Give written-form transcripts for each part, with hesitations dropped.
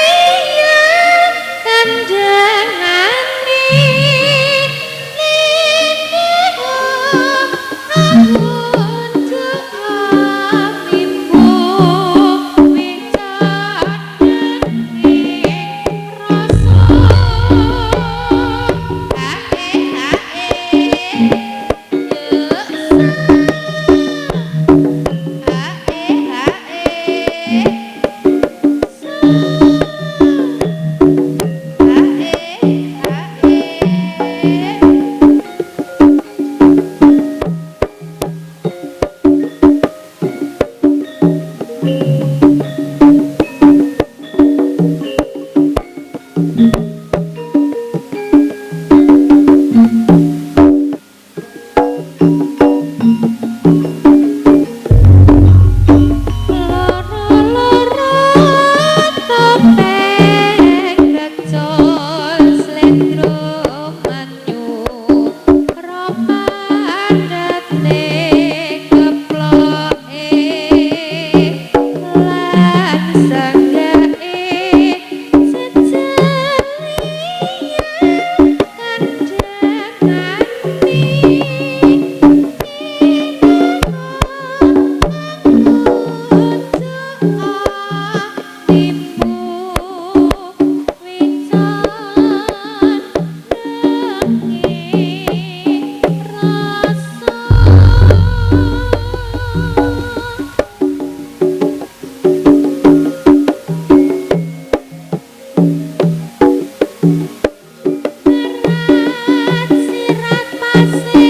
Jejelian kandhangane lindho anggun amimbo wicandheng rasa hae hae yeksa hae hae hae hae. Loro-loro topeng gacol slendro manyura padate keploke lan sanggake jejelian kandhangane. Sirat pase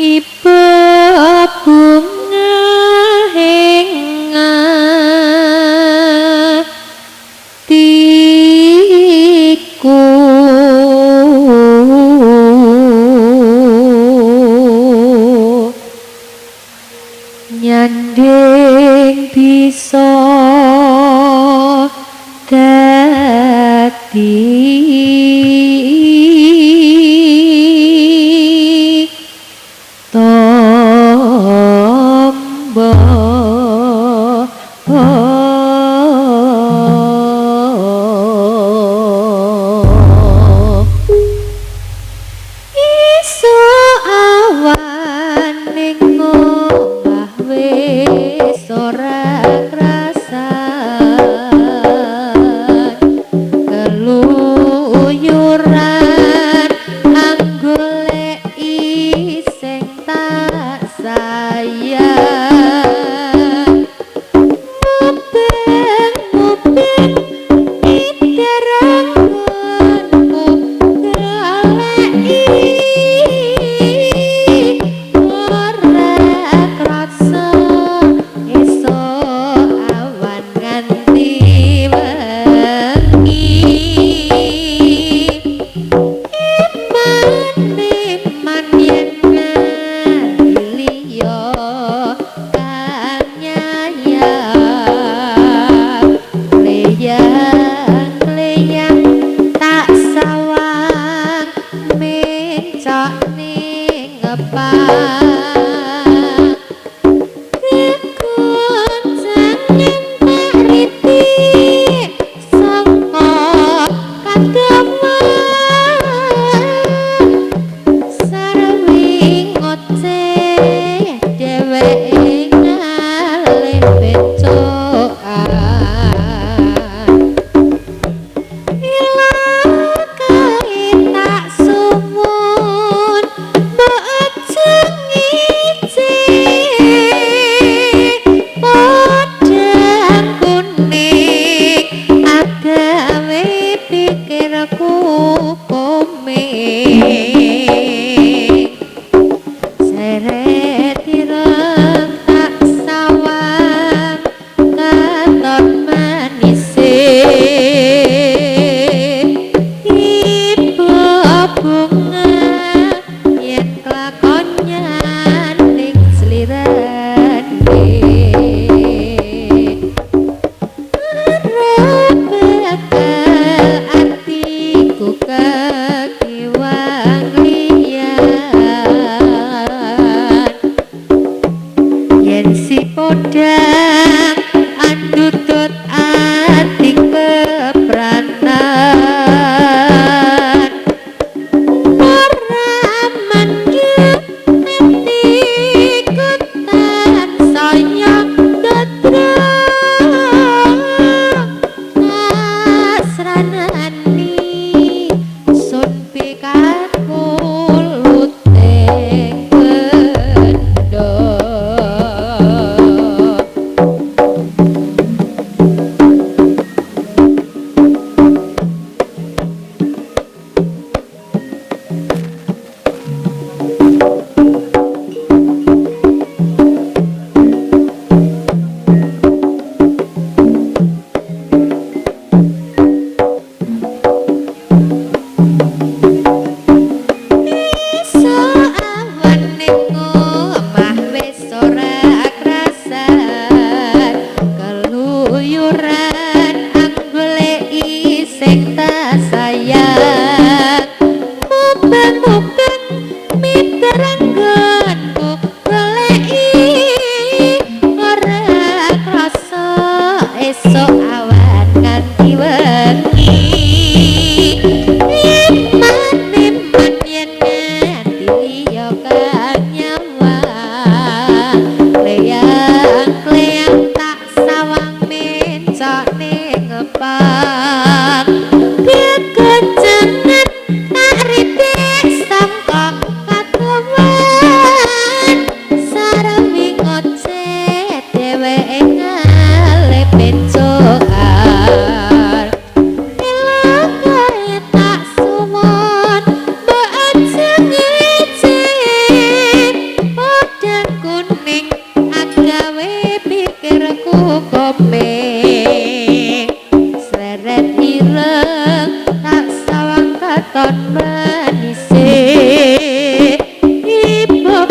Ibu bunga ing atiku, nyanding bisa dadi tombo. Iso awan ning omah wis ora krasan, keluyuran anggoleki sing tak sayang. Mubeng-mubeng iteranggonku goleki, ora krasa esuk awan nganti wengi. Eman-eman yen liya kang nyayang, kleyang-kleyang tak sawang mencok ning ngepak. Kegoncangan tak riti saka kademan, sarwi ngoceh dheweke ngalih becokan. Ilakae tak suwun mbok aja ngece, podang kuning agawe pikirku komeng. Seret ireng tak sawang katon manise, ibu bunga yen kelakon nyanding slirane. Ora bakal atiku kekiwang liyan.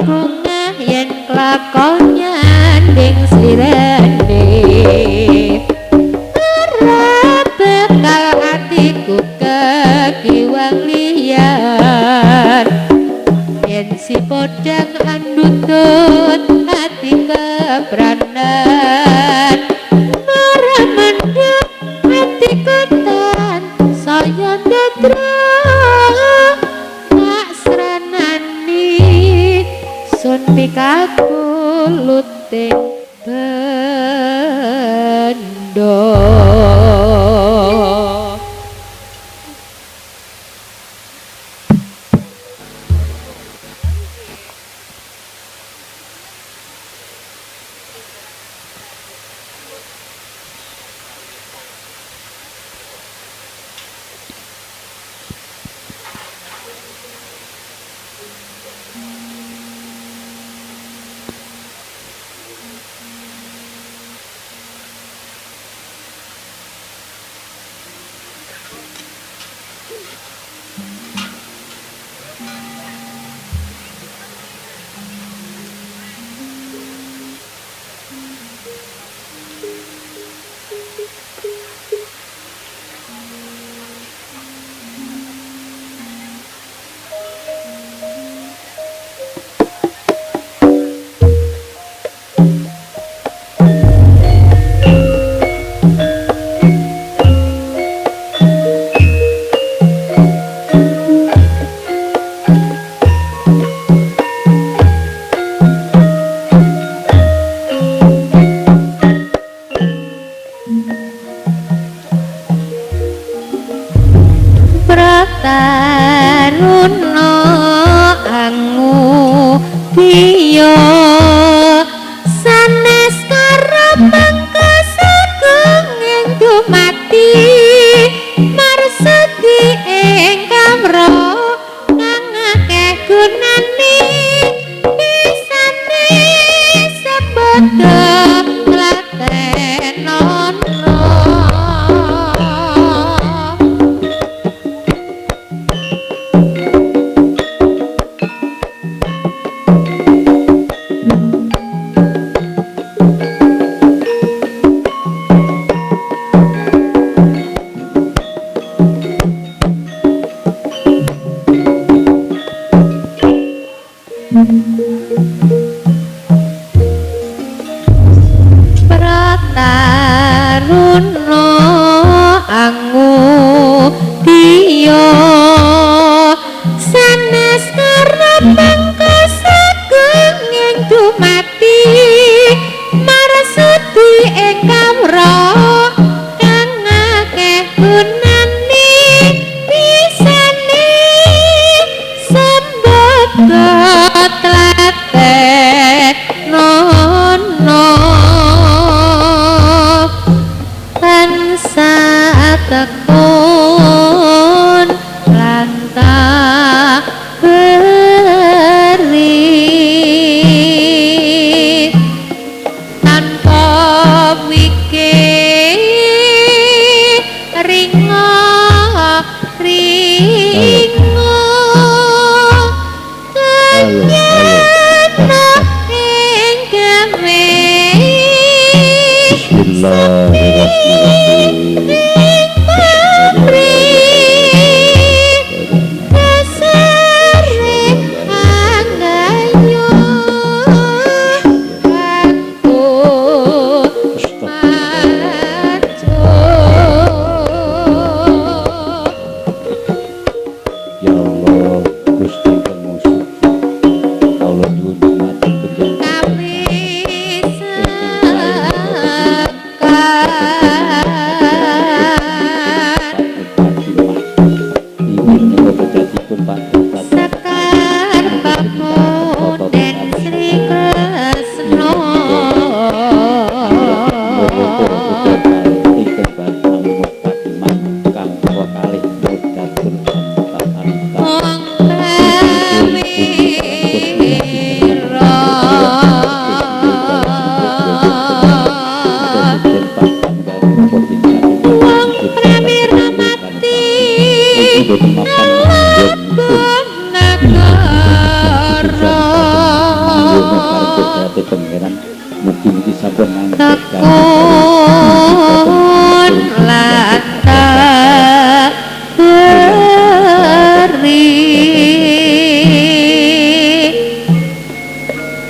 Bunga yen kelakon nyanding slirane, ora bekal atiku kekiwang liyan. Yen si podang andutut ati kepranan, ora mendhet atiku tan saya ndadra nak sranani sun pikaku luting bendo.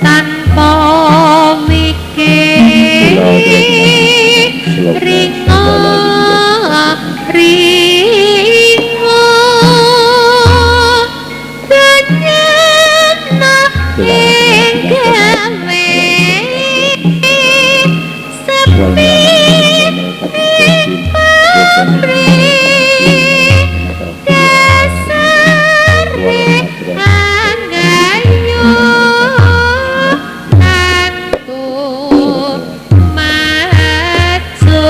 Tanpa mikir ringo ringo danyana ing gawe sepi pamrih dasare angayu tantu maju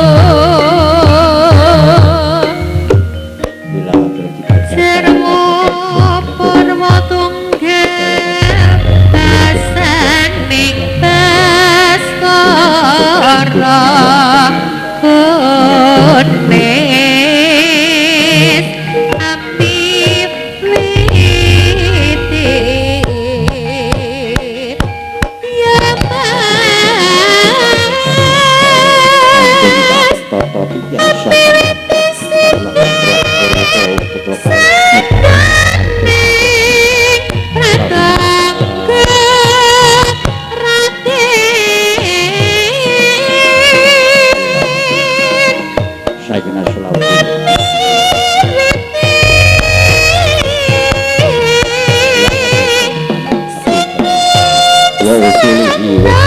Serwo purwa tunggal basaning baskara kunis api witi ya mas api witi sini pratangga Raden Sayyidina Sulawesi. Wa wasulihi wa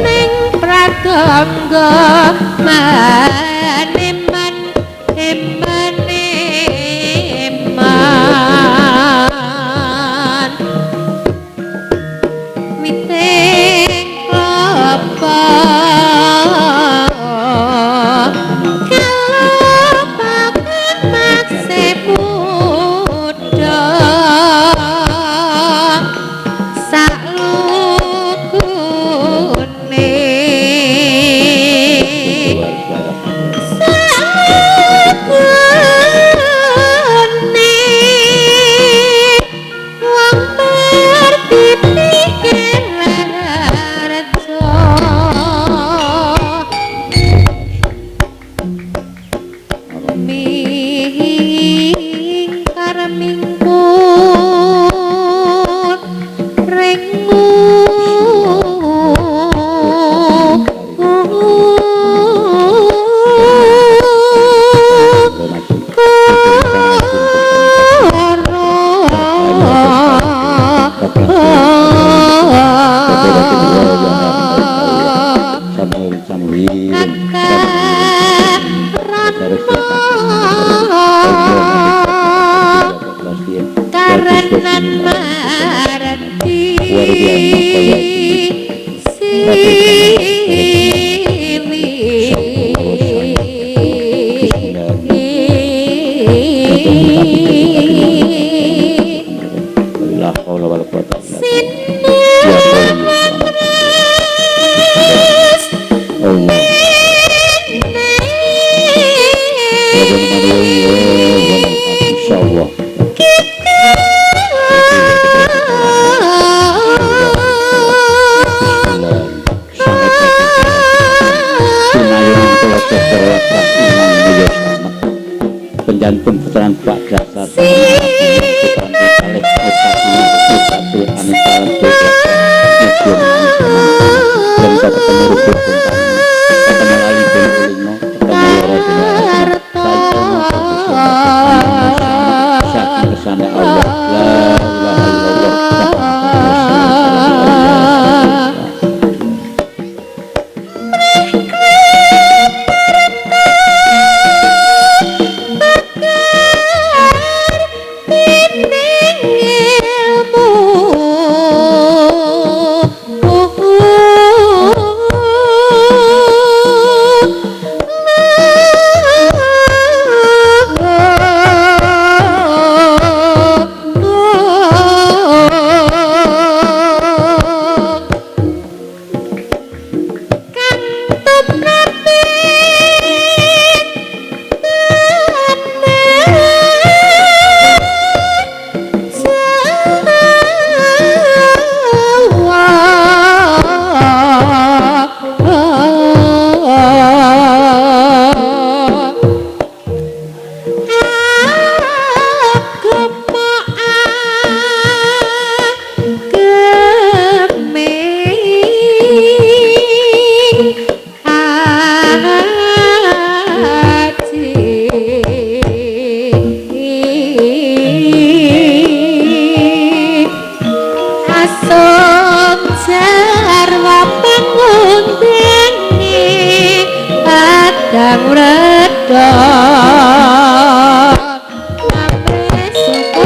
Ning pratangga maneman eman eman witing klapa kalopakan makse buddha saklukune saklukune wong pertiti kelarjo mingkar mingkur rengu karenan marti siwi La haula wala quwata illa Sinawang billah. Allah. Insyaallah. Penjantung putaran Pak Dasar ilmu. Kang wredha amrih suka.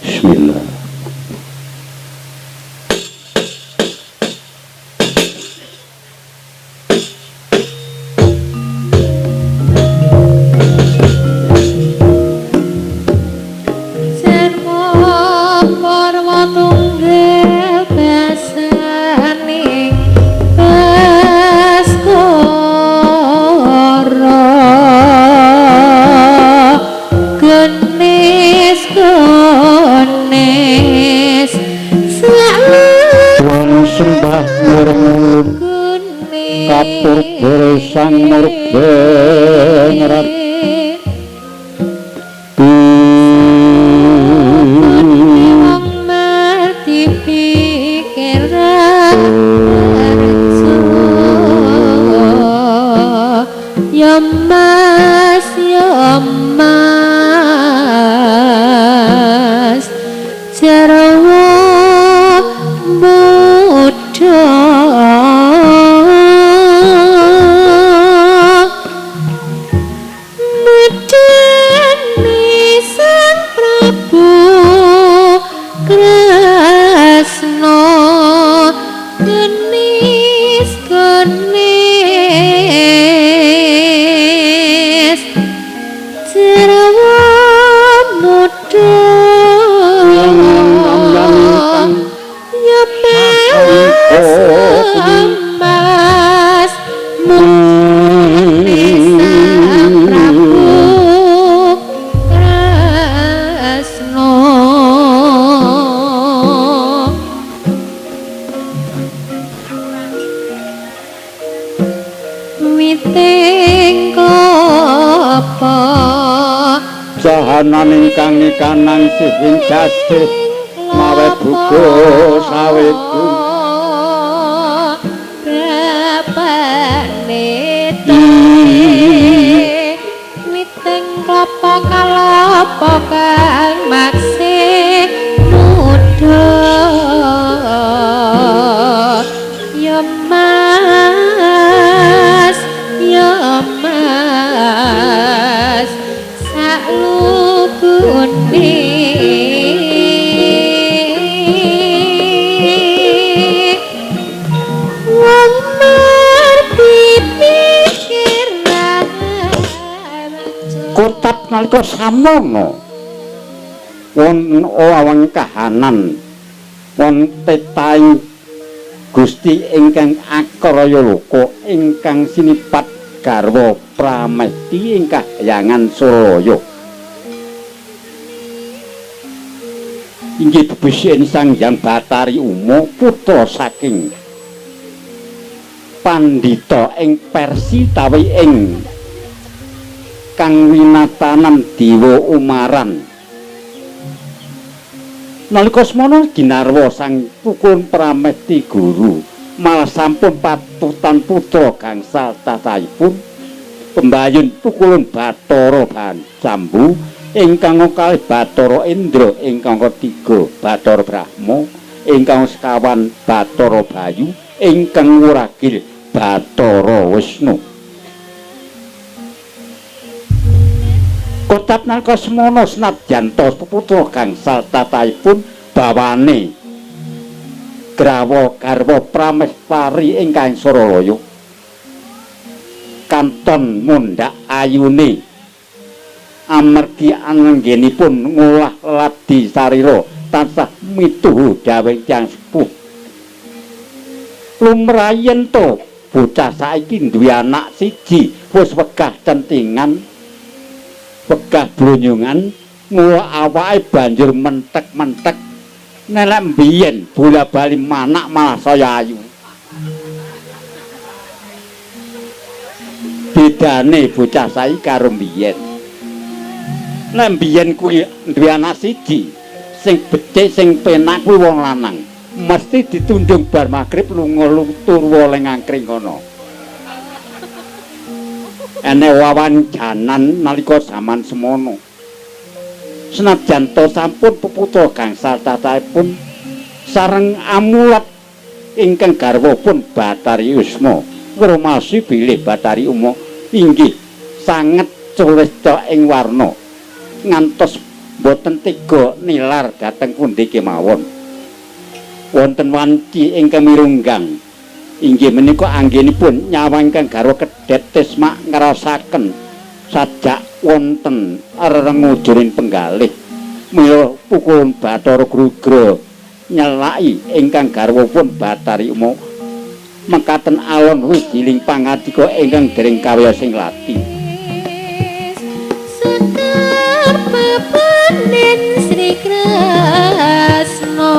Bismillah. Jarmo parwa tunggal basaning Baskara genis genis Tuan sembah murmulun saklugune kapur sang murbengerat Wong marti pikiran ya mas ya mas jarwo muda Medeni Sang Prabu Kresna genis genis jarwo muda ya mas mas muni Sang Prabu Kresna. Witing klapa Jahanan ingkang ikanang sihing jasih mawe buku sawiku bapane witing klapa kalapa kang maksih muda ya mas ya mas saklugune wong marti pikiran Kutap nalika samono wonten weweng kahanan wonten tetaing Gusti ingkang akraya loka ingkang sinipat garwa pramesti ing kahyangan Suralaya. Inggih bebesian Sang Hyang Batari Uma putra saking pandhita ing Persi tawi ing kang winatanan Dewa Umaran. Nalika semana ginarwa sang pukul pramesti guru Malah sampun patutan putra gangsal tatahipun pembayun pukulun Bathara Jambu ingkang kalih Bathara Indra, ingkang ketiga Bathara Brahma, ingkang sekawan Bathara Bayu, ingkang wuragil Bathara Wisnu. Kotap nalika semono senadyan ta putra gangsal tatahipun bawane grawa garwa pramestari ingkang Suralaya kanton mundhak ayune amargi anggenipun ngolah ladi sarira tansah mituhu dawuh tiyang sepuh. Lumrah yen to bocah saiki duwe anak siji wis wegah centingan, wegah blonyongan, ngolah awake banjur mentek-mentek. Nek mbiyen bola-bali manak malah saya ayu. Bedane bocah saiki karo mbiyen. Nek mbiyen kuwi duwe anak siji, sing becik sing penak kuwi wong lanang. Mesti ditundung bar magrib lunga turu oleh ngangkring kono. Enek wawan janan nalika jaman semono. Senajan to sampun peputra gangsal tatahipun sareng amulat ingkang garwa pun Bathari Usma ngrumasi bilih Bathari Uma inggih sanget sulista ing warna ngantos boten tega nilar dhateng pundi kemawon. Wonten wanci ingkang mirunggang inggih menika anggenipun nyawang ingkang garwa kedhet tismak ngraosaken sajak wonten rerengujuring penggalih. Mila pukulun Bathara Grugra nyelaki ingkang garwa pun Bathari Uma mekaten alon wijiling pangandika ingkang dereng kawiyos ing lati. Sekar papanen Sri Kresna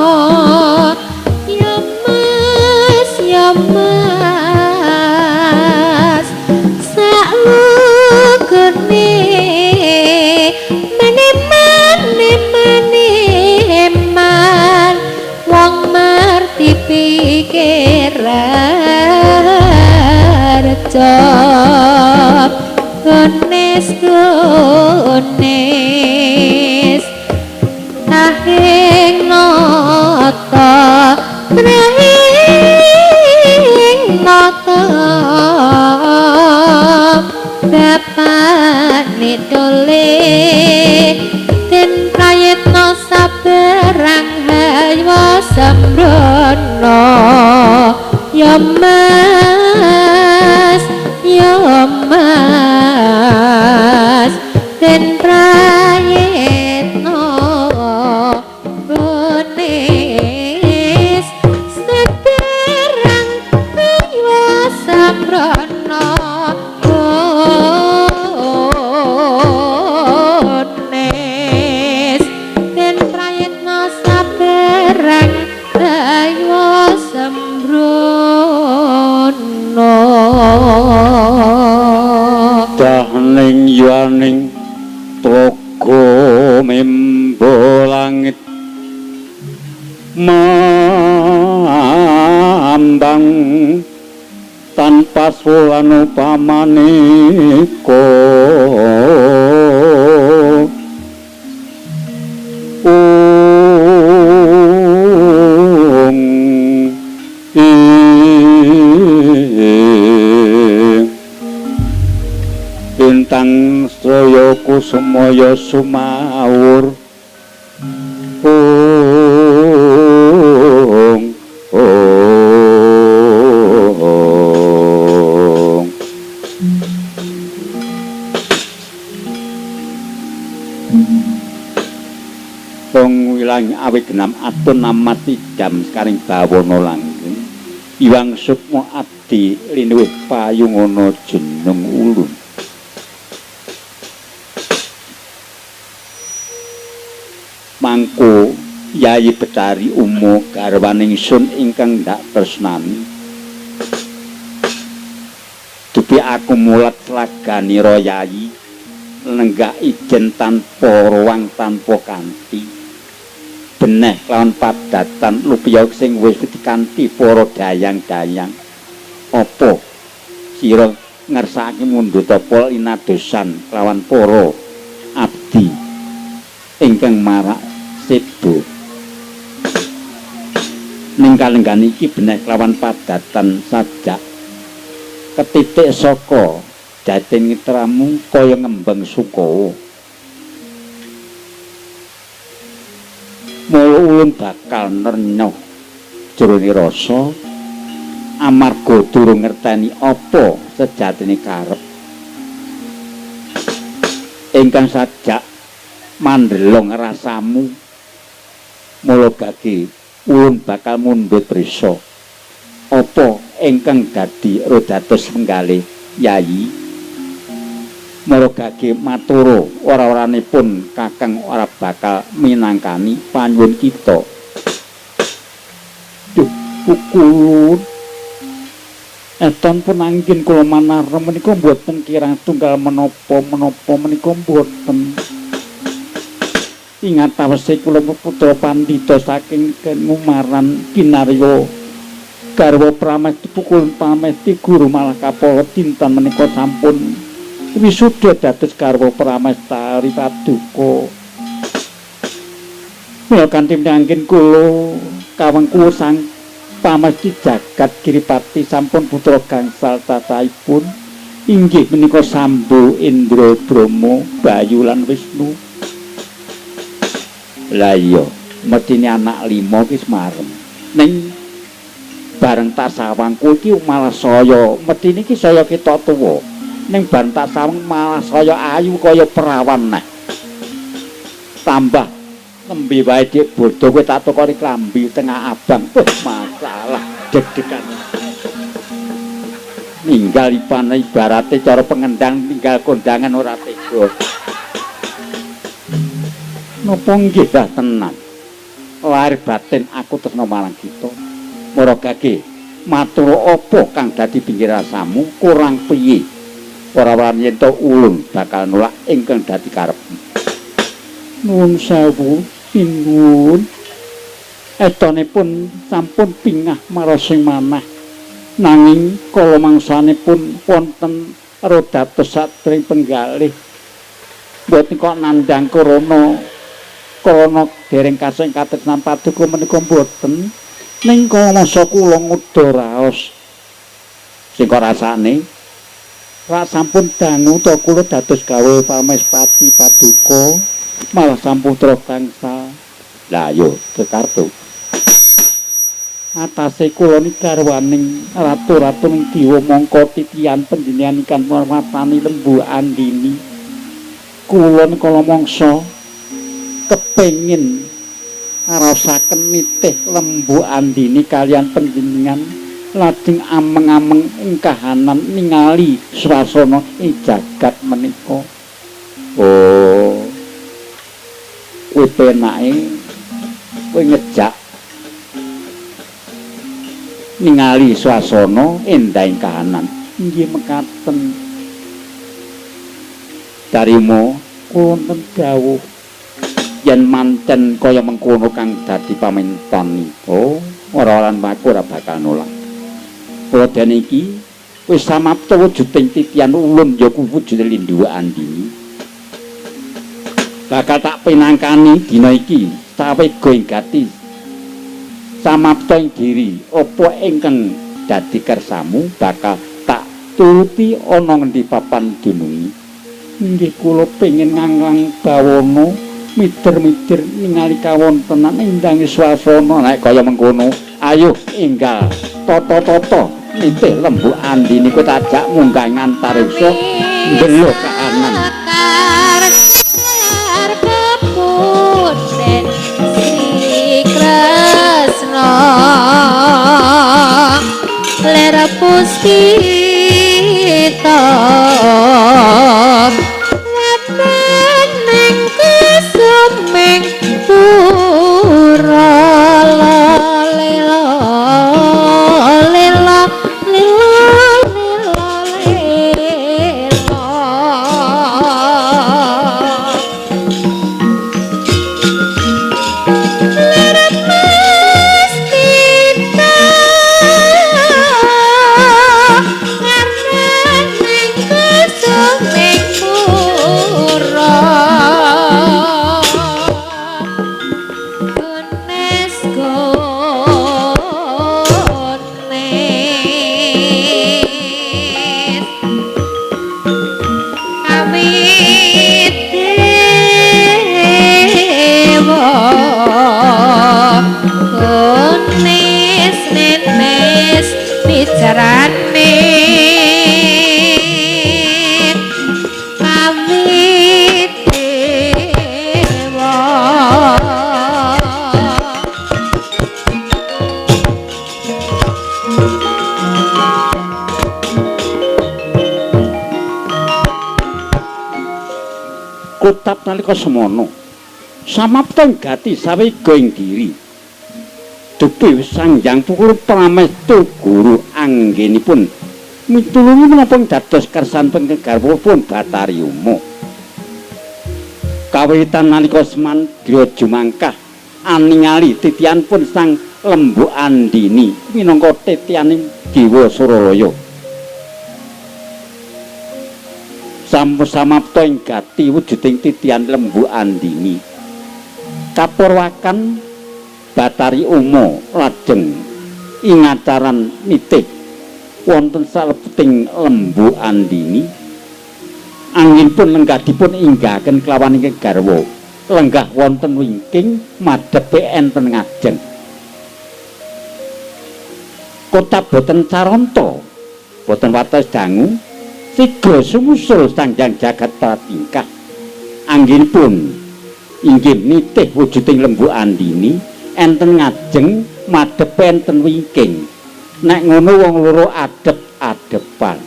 ya Mas, ya Mas, saklugene mene-mene man wong marti pikiran reca gones gones tahing nata trahing nata bapane dole den prayitna saberang haywa sembrono ya Mas, ya Mas, den prayitna gones saberang haywa sembrono gones den prayitna saberang haywa sembrono. Dahning yaning tlaga membo langit mambang tanpa sulan upamaneka. Ung ing lintang saya kusumaya sumawur. Ung ung Wong wilang awi genam atun amati jam sekaring bawana langgeng iwang sukma abdi linuwih payungana jeneng ulun. Mangko Yayi Betari Uma garwaning sun ingkang ndak tresnani dupi aku mulat slaganira Yayi lenggah ijen tanpa ruang tanpa kanthi Beneh lawan padatan lupiya sing wis dikanthi para dayang-dayang. Apa sira ngersakake mundhut apa linadosan lawan para abdi ingkang marak seda? Ning kalenggan iki beneh lawan padatan sajak ketitik saka jatin ngitramu kaya ngembang sukawa. Mula ulun bakal nernyoh jroning rasa amarga durung ngerteni apa sejatine karep. Ingkang sajak mandelong rasamu, mula gage ulun bakal mundhut prisa. Apa ingkang dadi rodados penggalih Yayi? Mula gage matura ora-oranipun kakang ora bakal minangkani panyuwun kita. Duh, pukulun. Eton pun anggen kula manarem menika mboten kirang tunggal menapa-menapa menika mboten. Ingat tawese kula putra pandhita saking Ngumaran kinarya garwa pramesti pukulun pamesti guru malah kapala dinten menika sampun wisuda dados garwa pramestari paduka. Mula kanthi anggen kula kawengku sang pamesti jagat Giripati sampun putra gangsal cacahipun inggih menika Sambo, Indra, Brahma, Bayu lan Wisnu. Lah iya, mestine anak lima ki marem. Ning bareng tak sawangku iki malah saya, mestine iki saya ketok tuwa. Ning bareng tak sawang malah saya ayu kaya perawan neh. Tambah nembe wae dik bodho kowe tak tukoni klambi tengah abang. Masalah deg-degan. Ninggal ipane ibarate cara pengendang ninggal kondangan ora tega. Napa nggih dah tenan. Lahir batin aku tresna marang kita. Mara gage matur apa kang dadi pinggir rasamu kurang piye? Ora wani yen to ulun bakal nolak ingkang dadi karepmu. Nuwun sewu, pinuwun. Etonipun sampun pingah marang manah. Nanging kala mangsanipun wonten rodados satring penggalih. Mboten kok nandhang korona. Korona dereng kasing katresnan paduka menika mboten. Ning kala masa kula nguda raos. Sing kok rasane rak sampun dangu ta kula dados gawe pamespati paduka malah sampun putra gangsal. Lah yo kekartu. Atase kula niki garwaning ratu-ratu ning dewa mangka titian panjenengan ingkang marmatani Lembu Andini. Kula kala mangsa kepengin ngraosaken nitih Lembu Andini kalian panjenengan lajeng ameng-ameng ing kahanan ningali swasana ing jagat menika. Oh. Kowe penake kowe ngejak ningali swasana endah ing kahanan. Inggih mekaten. Darima wonten dawuh yen mancen kaya mengkono kang dadi pamintan. Oh, ora lan aku ora bakal nolak. Kula dene iki wis samapta wujuding titian ulun ya ku wujude Lindu Andini. Bakal tak pinangkani dina iki sawega ing gati. Samapta ing diri apa ingkang dadi kersamu bakal tak turuti ana ngendi papan dunungi. Inggih kula pengin nganglang bawana mider-mider ningali kawontenan endange swasana nek kaya mengkono. Ayo enggal tata-tata nitih Lembu Andini kowe tajak munggah ngantariksa ndelok kahanan. Kepunden Sri Kresna ler puspita wetening kusuming pura lela lela lela lela lela. Gones awit dewa Gones nenes bicarane awit dewa. Kutap nalika semono samapta gati sawega ing diri dupi Sang Hyang Pukul Pramestu guru anggenipun mitulungi menapa dados kersanipun garwapun Bathari Uma. Kawitan nalika semandra jumangkah aningali titianipun Sang Lembu Andini minangka titianing Dewa Suralaya. Sampun samapta ing gati wujuding titian Lembu Andini. Kapurwakan Bathari Uma lajeng ingacaran nitih wonten salebeting Lembu Andini. Anggenipun lenggah dipun inggahaken kelawan ingkang garwa. Lenggah wonten wingking madhepe enten ngajeng. Kota boten caranta, boten wates dangu. Sigra sumusul Sang Hyang Jagat Pratingkah. Anggenipun inggih nitih wujuding Lembu Andini enten ngajeng madhepe enten wingking. Nek ngono wong loro adep-adepan.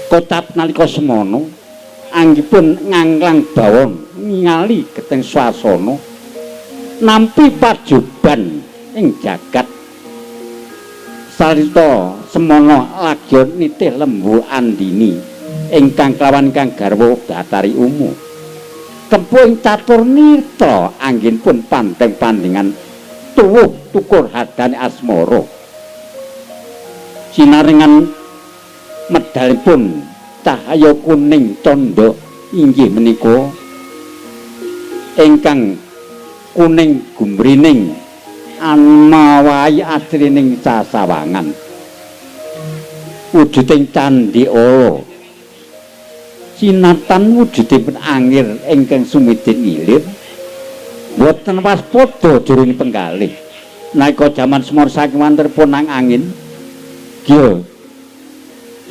Kotap nalika semono anggipun nganglang bawon ningali geteng swasana nampi pajuban ing jagat. Salita semono lagya nitih Lembu Andini ingkang kelawan kang garwa Bathari Uma. Tempuh ing catur nitra anggenipun pandeng-pandhengan tuwuh tukur hadane asmara. Sinarengan medalipun cahaya kuning candha inggih menika ingkang kuning gumrining anmawahi asrining sasawangan. Wujuding candhi ala sinatan wujudipun angir ingkang sumidin ngilir boten waspada jroning penggalih. Nalika jaman semar saking wanter punang angin gya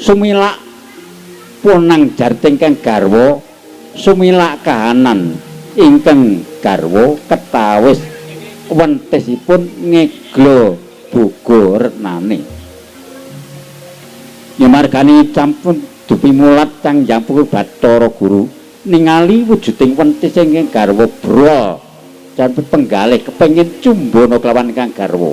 sumilak punang jarting kang garwa sumilak kahanan ingkang garwa ketawis wentisipun ngegla boga retnane. Nyamargani sampun dupimulat Sang Hyang Pukul Bathara Guru ningali wujuding wentis ingkang garwa brol jan penggalih kepengin cumbana kelawan kang garwa.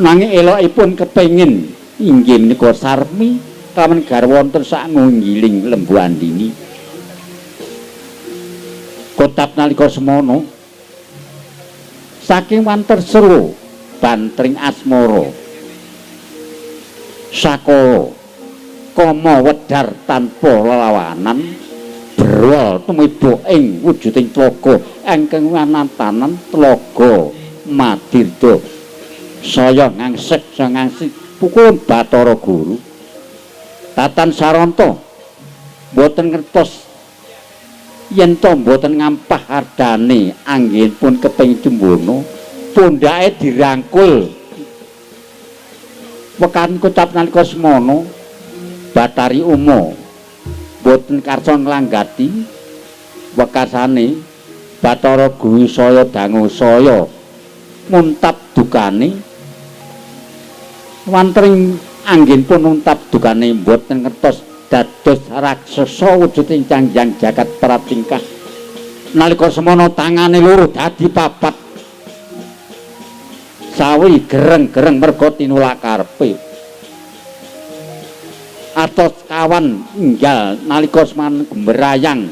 Nanging elokipun kepengin inggih menika sarmi kelawan garwa wonten sakngunggiling Lembu Andini. Kotap nalika semono saking wanter seru bantring asmara sakala kama wedar tanpa lelawanan brol tumiba ing wujuding tlaga ingkang wanatanan tlaga Madirda. Saya ngangsek saya ngangsik pukul Bathara Guru. Tatan saranta boten ngertos yen to mboten ngampah ardane anggenipun kepengin cumbono pundhake dirangkul. Wekan kocap nalika semono Bathari Uma mboten karsa nglanggati wekasane Bathara Guru saya dangu saya muntap dukane. Wantering anggenipun muntap dukane mboten ngertos dados raksasa wujuding Sang Hyang Jagat Pratingkah. Nalika semono tangane loro dadi papat. Sawi gereng-gereng merga tinulak karepe. Atos kawan enggal nalika semono gembrayang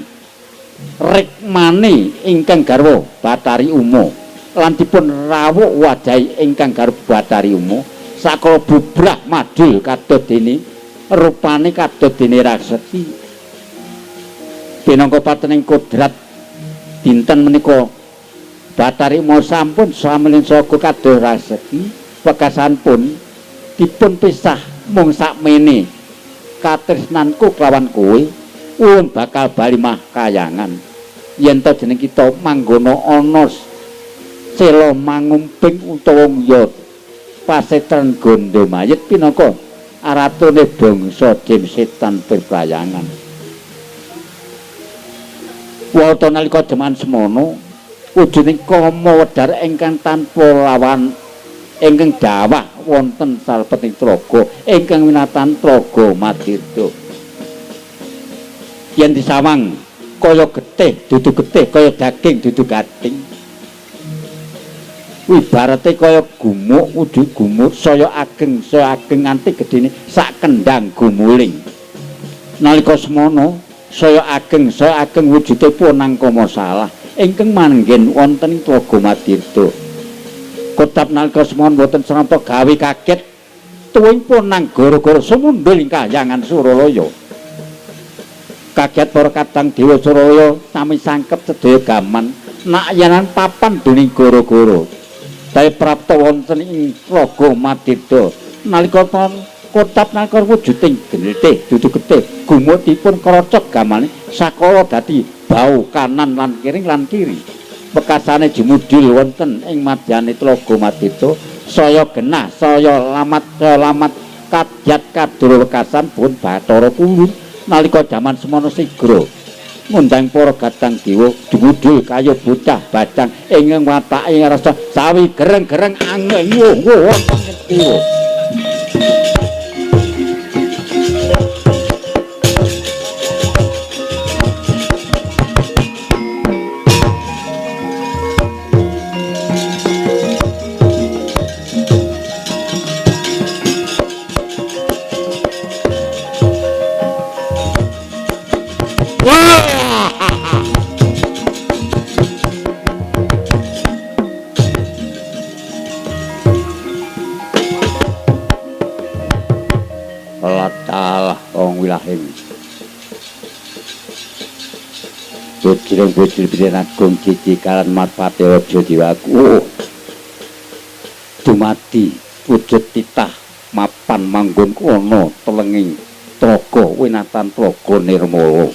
rikmane ingkang garwa Bathari Uma lan dipun rawuh wajahi ingkang garwa Bathari Uma sakala bubrah madul kados dene rupane kados dene raksesi. Pinangka patening kodrat dinten menika Bathari Uma sampun samelin saka kados raseki wekasanpun dipun pisah mung sakmene katresnanku kelawan kowe ulun bakal bali mah kayangan. Yen to jeneng kita manggona ana sela mangumping utawa nguyot pasetran Gandamayit pinangka aratune bangsa jin setan perprayangan. Wonten nalika jaman semono wujuding kama wedhar ingkang tanpa lawan ingkang dawah wonten salebeting tlaga ingkang winatan Tlaga Madirda. Yen disawang kaya getih dudu getih, kaya daging dudu gading. Ibarate kaya gumuk wujud gumuk saya ageng nganti gedene sak kendhang gumuling. Nalika semono saya ageng wujude punang kama salah ingkang manggen wonten ing Tlaga Madirda. Kotap nalika semono boten sranta gawe kaget tuwing punang gara-gara sumundhul ing kahyangan Suralaya. Kaget para kadang dewa Suralaya sami sangkep sedaya gaman nak yenan papan dening gara-gara. Daya prapta wonten ing Tlaga Madirda. Nalika kotap nalika wujuding getih dudu getih gumutipun krocok gamane sakala dadi bau kanan lan kiring lan kiri. Pekasane jumudul wonten ing madyane Tlaga Madirda saya genah saya lamat kadyat kadura wekasan pun Bathara Kuwin nalika jaman semono sigra ngundang para gadang dewa jumudul kaya bocah bajang ingkang watake rasa sawi gereng-gereng angin wuh wonten dewa. Bojong-bojong pilihan agung cici kalan marpati raja diwaku. Dumadi wujud titah mapan manggon ana telenging tlaga winatan Tlaga Nirmala.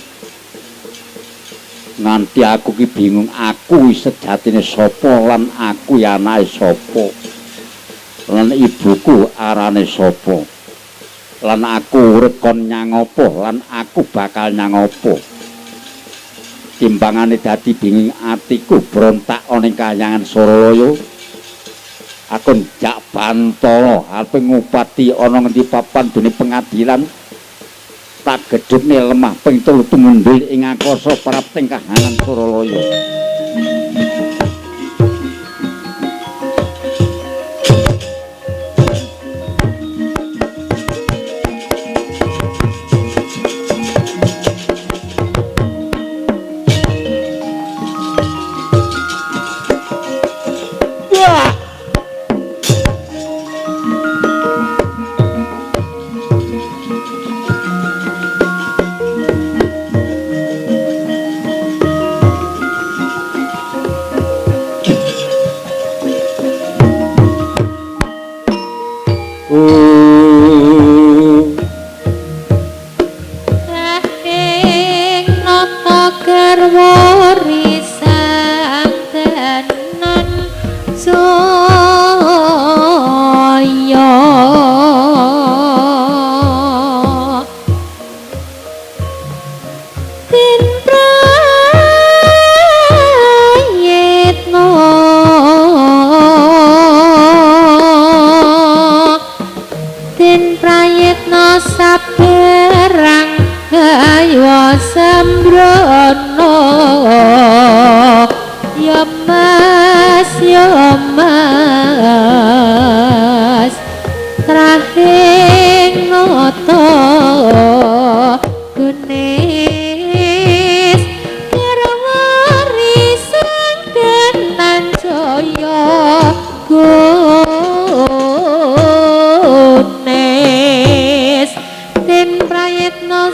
Nganti aku ki bingung aku sejatine sapa lan aku anake sapa lan ibuku arane sapa lan aku urip kon nyang apa lan aku bakal nyang apa. Timbangane dadi binging atiku brontak ana ing kahyangan Suralaya. Aku njak bantala arep ngupati ana ngendi papan dene pengadilan. Tak gedhukne lemah ping telu tumundhul ing angkasa prapting kahanan Suralaya.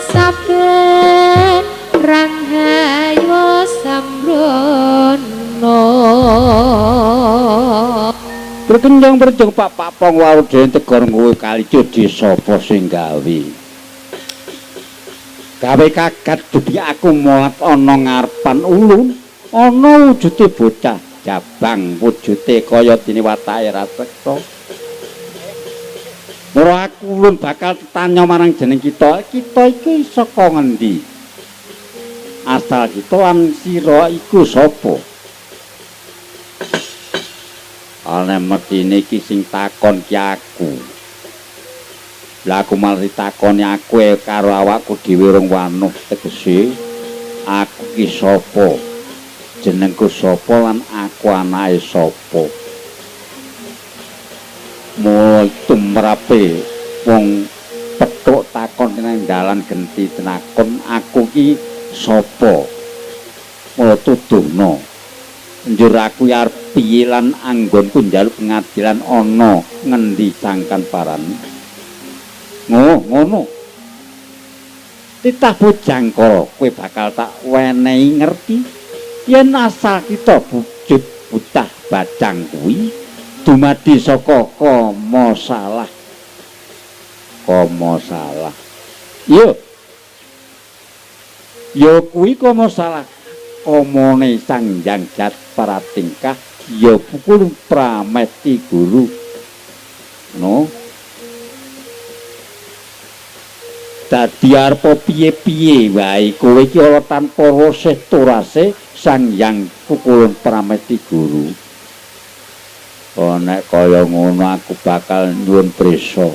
Saben rang hayo sambrono. Berkenjang berjong Pak Papong waru dene tegor ngguwe kali jodi sapa sing gawe. Gawe kaget dugi aku molat ana ngarepan ulun, ana wujude bocah jabang wujude kaya dene watake raseksa. Mula aku ulun bakal tanya marang jeneng kita, kita iki saka ngendi? Asal kita lan sira iku sapa? Ana medine iki sing takon ki aku. Lah aku malah ditakoni aku karo awakku dhewe rong wanuh tegese aku ki sapa? Jenengku sapa lan aku anake sapa? Mula tumrape wong petuk takon nang dalan genti tenakon aku ki sapa? Mula tuduhno. Njur aku arep piye lan anggonku njaluk pengadilan ana ngendi sangkan paran. Ngono. Titah Bojangkara kowe bakal tak wenehi ngerti yen asal kita wujud bocah bajang kuwi dumadi saka kama salah. Kama salah. Iya. Ya kuwi kama salah. Kamane Sang Hyang Jat Pratingkah ya pukul prameti guru. No. Dadi arepa piye-piye wae kowe iki ora tanpa roseh turase Sang Hyang Kukulun Prameti Guru. Oh nek kaya ngono aku bakal nyuwun prisa.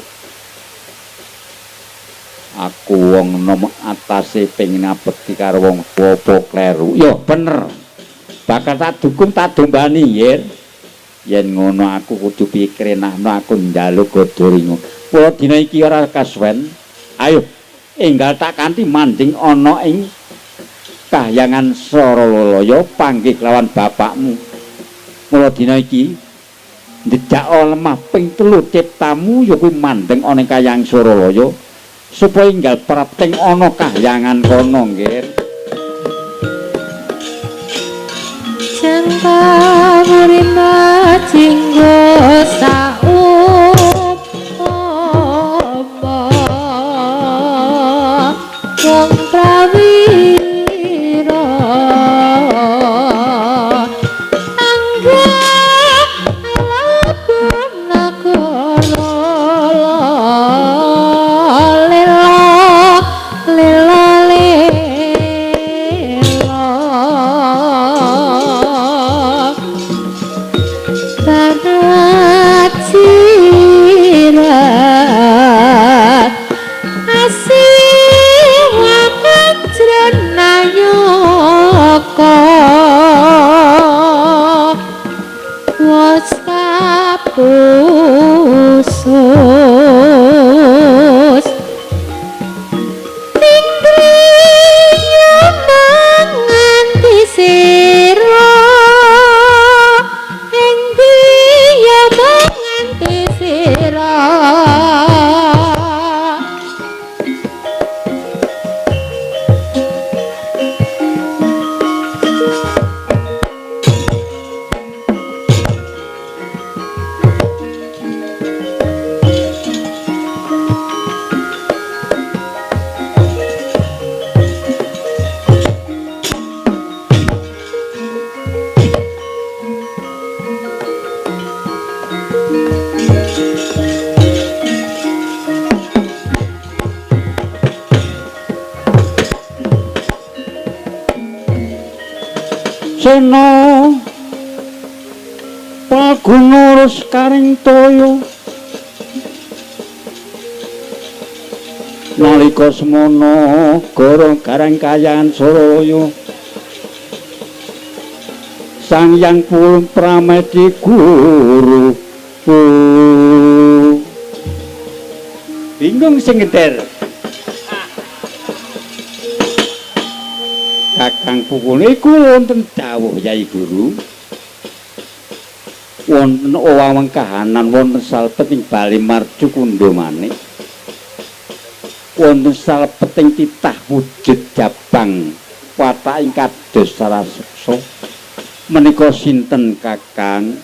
Aku wong enom atase pengin ngabekti karo wong tuwa apa kleru. Ya bener. Bakal tak dukung tak dombani yen. Yen ngono aku kudu pikir nahno aku njaluk godhoringo. Kula dina iki ora kasuwen. Ayo enggal tak kanthi manding ana ing kahyangan Saralaya panggih lawan bapakmu. Mula dina iki njejak lemah ping 3 ciptamu ya kuwi mandeng ana ing kahyangan Saralaya supaya enggal prapting ana kahyangan kono nggih. Jangkawurima jinggo saupama wong prawira angga alapun nagara lela lela lela banat sirat asih wajranayaka was kapusus ning griya manganti sira ing griya manganti sira. Sena Palguna rus karing toya nalika semana gara garang kayangan Suralaya Sang Hyang Pulung Pramedi Guru. Bingung sing ngeder. Kakang Pukul iku wonten dawuh Yai Guru. Wonten owawang kahanan wonten salebeting Bali Marju Kundha Manik. Wonten salebeting titah wujud jabang watak ing kados raseksa. Menika sinten Kakang?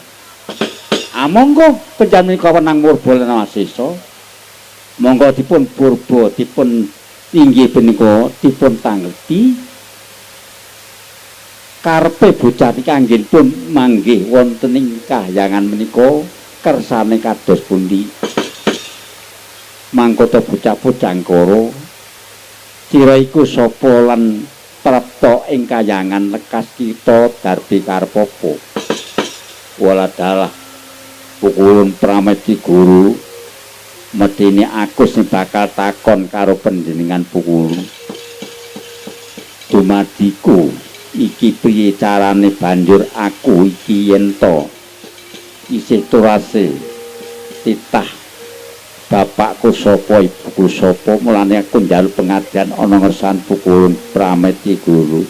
Amangga panjenengan menika wenang murba lan wasesa. Monggo dipun purba dipun inggih punika dipun tangleti. Karepe bocah iki anggenipun manggih wonten ing kahyangan menika kersane kados pundi? Mangkota bocah Pujangkara sira iku sapa lan prapta ing kahyangan lekas kita darbi karep apa? Waladalah pukulun pramesti guru medine aku sing bakal takon karo panjenengan pukulun. Dumadiku iki piye carane banjur aku iki yen to isih turase titah bapakku sapa ibuku sapa, mulane aku njaluk pengabdian ana ngersan pukulun pramesti guru.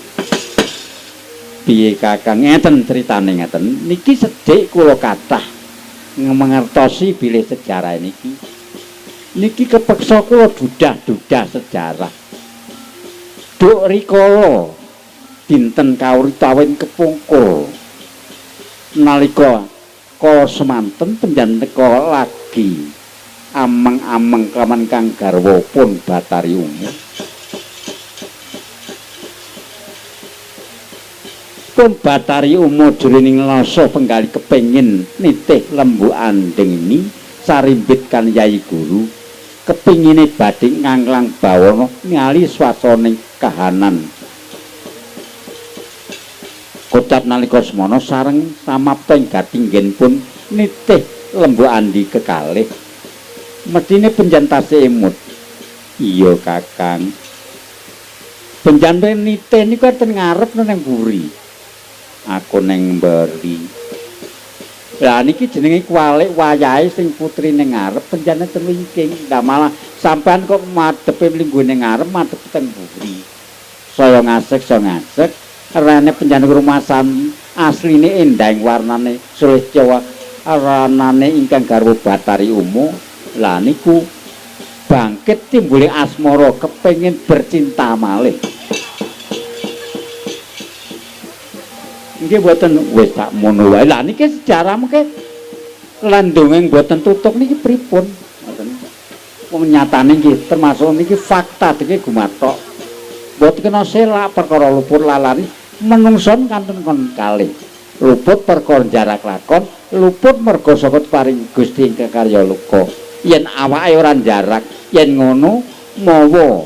Piye Kakang? Ngeten critane ngeten niki sedhik kula kathah mangertosi bilih sejarah niki. Niki kepeksa kula dudah-dudah sejarah. Duk rikala dinten kawritawin kepungkur nalika kala semanten panjenengan lagi ameng-ameng kelawan kang garwa pun Bathari Umu. Pun Bathari Umu jroning lasa penggali kepengin nitih lembu andeng ini sarimbit kan Yai Guru kepingine badhe nganglang bawana ngali swasane kahanan. Kocap nalika semana sareng samapta ing gatinggen pun nitih lembu andi kekalih. Mestine penjen tasih emut. Iya Kakang. Penjen nitih niku enten ngarep nang mburi. Aku neng mburi. Lah niki jenenge kuwalik wayahe sing putri ning ngarep penjane ten wingking. Lah malah sampean kok madhepe mlingguh ning ngarep madhep teng mburi. Saya ngasek saya ngasek rene penjane rumasan asline endah warnane sulistya ranane ingkang garwa Bathari Umu. Lah niku bangkit timbule asmara kepengin bercinta malih. Nggih mboten wis tak mono wae. Lah niki sejarah mengke lan dongeng mboten tutuk niki pripun? Ngoten. Wong nyatane nggih termasuk niki fakta niki gumathok. Mboten kena selak perkara luput lalani menungson kantun kon kalih. Luput perkara jarak lakon, luput merga saka paring Gusti ingkang karya luka. Yen awake ora jarak, yen ngono mawa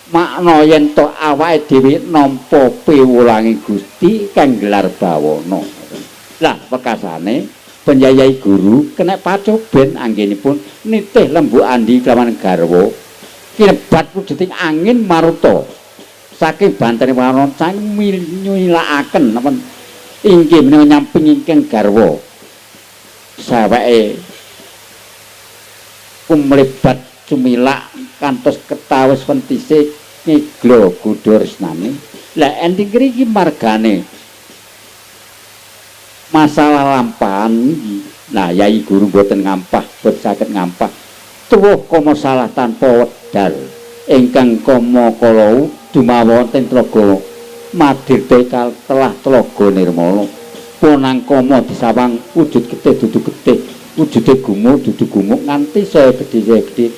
makna yen to awake dhewe nampa piwulange Gusti kang gelar bawana. Lah pekasane penjayai guru kena pacoben anggenipun nitih lembu andi kelawan garwa kinebat wujuting angin maruta saking bantene warna sang nyilakaken napa inggih menika nyamping ingkang garwa saweke kumlebat cumilak kantos ketawis wentise ngiglo godha resnane. Lah enting ngriki margane masalah lampahan iki. Nah Yai Guru mboten ngampah, boten saged ngampah. Tuwuh kama salah tanpa wedal ingkang kama kalau dumawa wonten tlaga Madirta telah tlaga nirmala. Ponang kama disawang wujud getih dudu getih, wujude gumuk dudu gumuk nganti saya gedhe saya gedhe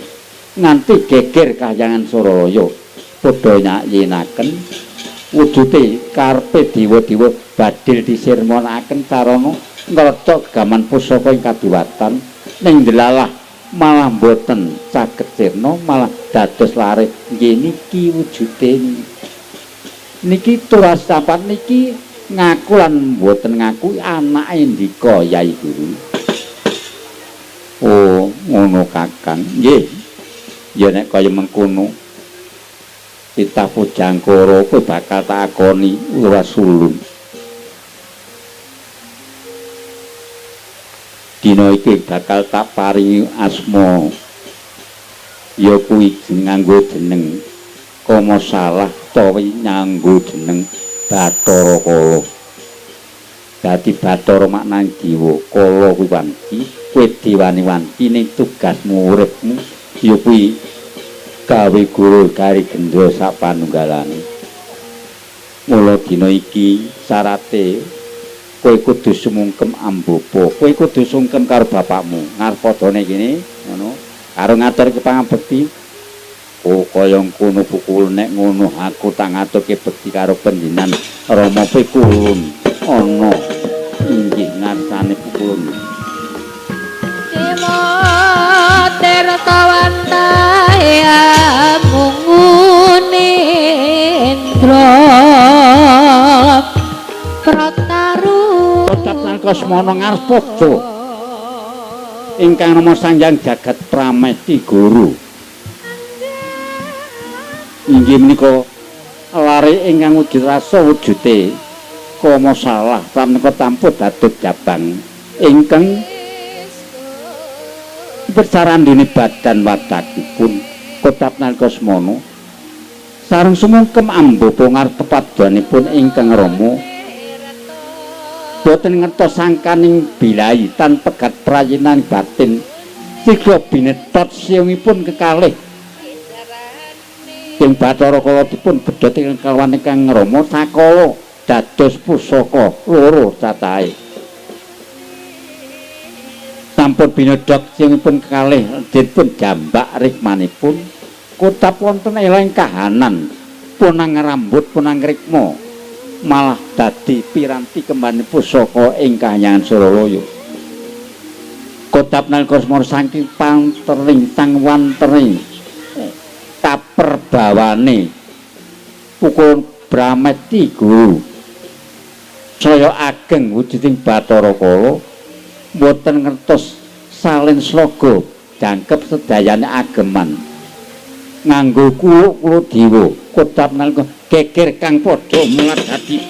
nganti geger kahyangan Suralaya. Padha nyayinaken wujude karepe dewa-dewa badhil disirmanakaken sarana ngrecok gegaman pusaka ing kadiwatan ning delalah malah mboten saged sirna malah dados lare. Nggih niki wujude niki turas sampan niki ngaku lan mboten ngaku anake ndika Yai Guru. Oh ngono Kakang. Nggih ya nek kaya mengkono Titah Pujangkara kowe bakal tak akoni ora sulung. Dina iki bakal tak paringi asma ya kuwi nganggo jeneng Kama salah utawa nganggo jeneng Bathara Kala. Dadi Bathara maknane dewa, kala kuwi wanci, kowe dewane wanci ning tugasmu uripmu ya kuwi gawe guru kari gendra sak panunggalane. Mula dina iki syarate Kowe kudu sumungkem ambapa, kowe kudu sungkem karo bapakmu. Ngarpadane kene ngono, karo ngaturke pangabekti. Oh kaya ngono pukul nek ngono aku tak ngaturke bekti karo panjenengan Rama Pikulun ana inggih ngarsane Pukulun. Dewa tirta wantaya mungunindra prataru Tetap nalika semana ngarpada ingkang nama Sang Hyang Jagat Pramesti Guru. Inggih menika lare ingkang wujud rasa wujude kama salah pramila tampa dados jabang ingkang bersarandene badan watakipun. Kotap nalika semana sareng sumungkem ambapa ngarep pepadhanipun ingkang Rama boten ngertos sangkaning bilai tan pegat prayinan batin sigra binetot siungipun kekalih ing Bathara Kala dipun bedhot ing kawan ingkang Rama sakala dados pusaka loro catahe. Sampun binodhok siungipun kekalih dipun jambak rikmanipun kutap wonten eleng kahanan punang rambut punang rikma malah dadi piranti kembane pusaka ing kahyangan Suralaya. Kotap nalika semana saking pantering sang wantering kaperbawane pukul Brameti Guru saya ageng wujuding Bathara Kala mboten ngertos salin sloga jangkep sedayane ageman nganggo kuluk-kuluk dewa. Kotap nalika geger kang padha mulat dadi